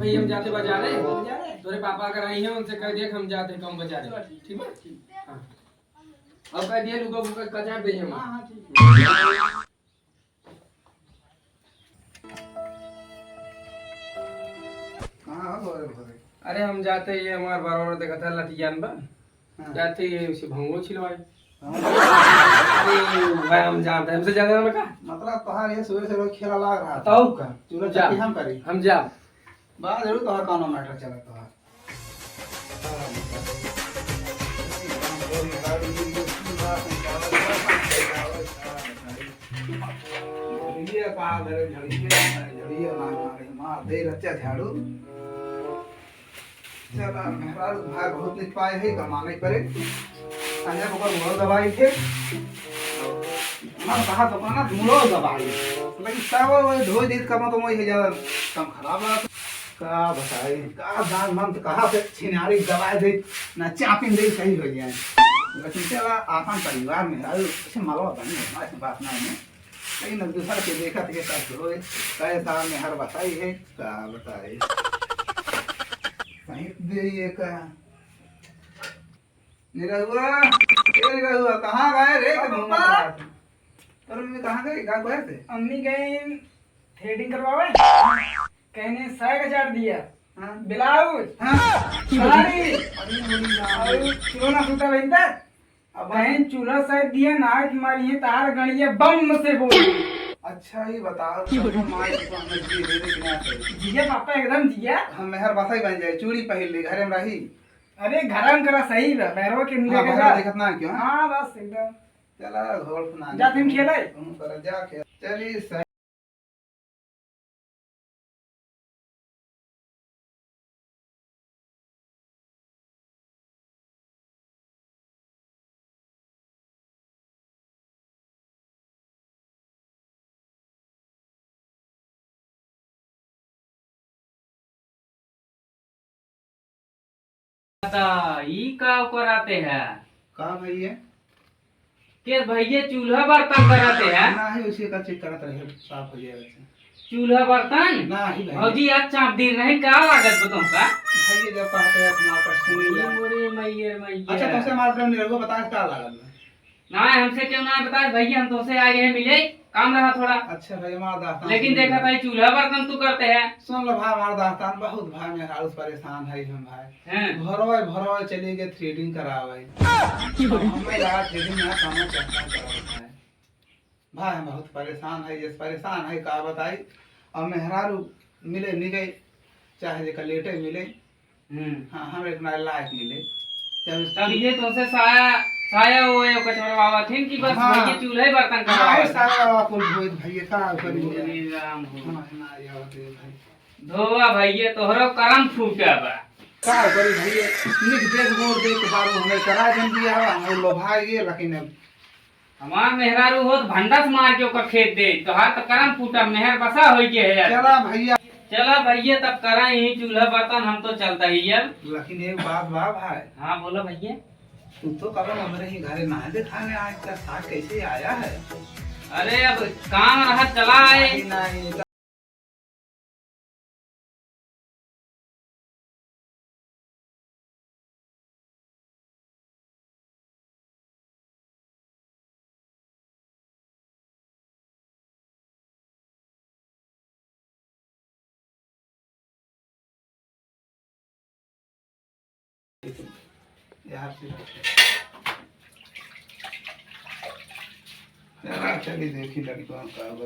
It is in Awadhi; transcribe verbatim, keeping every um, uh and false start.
हम जाते बाजारे, तोरे पापा अगर आई हैं, उनसे कह दिया कि हम जाते हैं, कम बाजारे। ठीक बा? हाँ। अब कह दिया, लुगा बुका कचार दे हम। हाँ, हाँ, ठीक है। कहाँ हो घरे घरे? अरे, हम जाते, ये हमार बराबर देखा था, लटियान बा। हाँ। जाते ये उसे भंगो छिलवाए। हाँ। अरे, भाई, हम जानते हैं, हमसे ज्यादा ना का? मतलब, तोहार ये सुबह से रोज खेला लाग रहा था। बताओ का? चूल्हा जा। चक्की हम करी। हम जा। बा जरूर तोहार कौनो matter चलत तोहार। ये का घरे झड़िए, झड़िए मार, मार, मार दे रच्चा झाड़ू। चला, मेहरारू भाई बहुत निक पाए है, कमाने करे। अरे ओकर मुड़ो दबाई थे। हमार कहा तो ना मुड़ो दबाई। लेकिन सब वो धोई देत कमा तो वही है ज्यादा कम खराब रहा। का बताई, का दान मन तो कहाँ से छिनारी दबाई दे, ना चापिन दे सही हो जाए। लेकिन चला, आपन परिवार में आयो, ऐसे मलवा बनी है, ऐसे बात नहीं है। लेकिन अब दूसरा के देखा तो ये सब होए, कई साल में हर बताई है, का बताई। कहीं दे ये का। निरहुआ, ए निरहुआ, कहाँ गए रे? हाँ, कब घूमत पापा। रहा था? तोर मम्मी कहाँ गई? का गए थे? अम्मी गई threading करवावे। कहने साय का चाट दिया। हाँ। Blouse। हाँ। साड़ी। अरे बोली ना। और चूल्हा ना सूता बहिन तक। अब कहीं चूल्हा साय दिया ना, आज मारी है तार गणिया बम से बोल। अच्छा, ये बताओ, सब माई को हम जी दे दे कि ना दे? जिया पापा एकदम जिया। हम मेहर बसाई बन जाए, चूड़ी पहन ले, घरे में रही। अरे, घरम करा सही बा, भैरवा के हाँ, लेके भैरवा जा। देखत ना क्यों, हाँ? हाँ, बस एकदम। चला, घोड़ सुना जा, तुम खेले। तुम करा, जा खेल। चली, सही। ता, ई का कराते हैं? का भैया? के भैया चूल्हा बर्तन कराते हैं? नाही, उसी का check करत रहे, साफ हो जाएगा। चूल्हा बर्तन? नाही भैया। भौजी, आज चाँप दिन रहे, का लागत बा तुमका? भैया जब कहते हैं, अपना आपस में ये मिला। मोरे मैया, मैया। अच्छा, तुमसे हमारा अपना निरहुआ बताए, का लागत बा? ना, हमसे क्यों ना बताए भैया, हम तुमसे आए रहे मिले, काम रहा थोड़ा। अच्छा भाई, हमारा दास्तान लेकिन सुन देखा लो। भाई, चूल्हा बर्तन तू करते हैं। सुन लो भाई, हमारा दास्तान बहुत भाई, मेहरारू से परेशान है हम भाई। हैं? भरवाए, भरवाए चलिए गए threading करावे। हमें लगा threading ना करना चाहता है। भाई, हम बहुत परेशान है, ये परेशान है, का बताई। अब मेहरारू मिले निकले, चाहे जेकर लेटे मिले, हम्म। हाँ, हम एक ना लायक मिले। तब तब ये तुमसे साया, साया वो ये कचरवावा थिन कि बस हाँ। वही चूल्हे बर्तन हाँ, करवावा ये थिन। साया वाला कुल धोइत भैया, का करी? अरे राम हो। हाँ, ना, ये होते भाई। धोवा भैया, तोहरो करम फूटा बा। का करी भैया, निक देख मोर देख के बाबू हमें करा जन दिया, हम लोग भाई ये, लेकिन अब हमार मेहरारू होत भंडस मार के ओकर खेत दे, तोहार तो करम फूटा, मेहर बसा होई के है यार। चला भैया। चला भैया, तब करा यही चूल्हा बर्तन, हम तो चलता ही अब। लेकिन एक बात बा भाई। हाँ, बोला भैया। तू तो कब हमरे ही घरे ना है, दिखाने आज तक साथ कैसे आया है? अरे, अब काम रहा, चला आए। नहीं, नहीं, यहाँ से चला, चली देखी लड़का का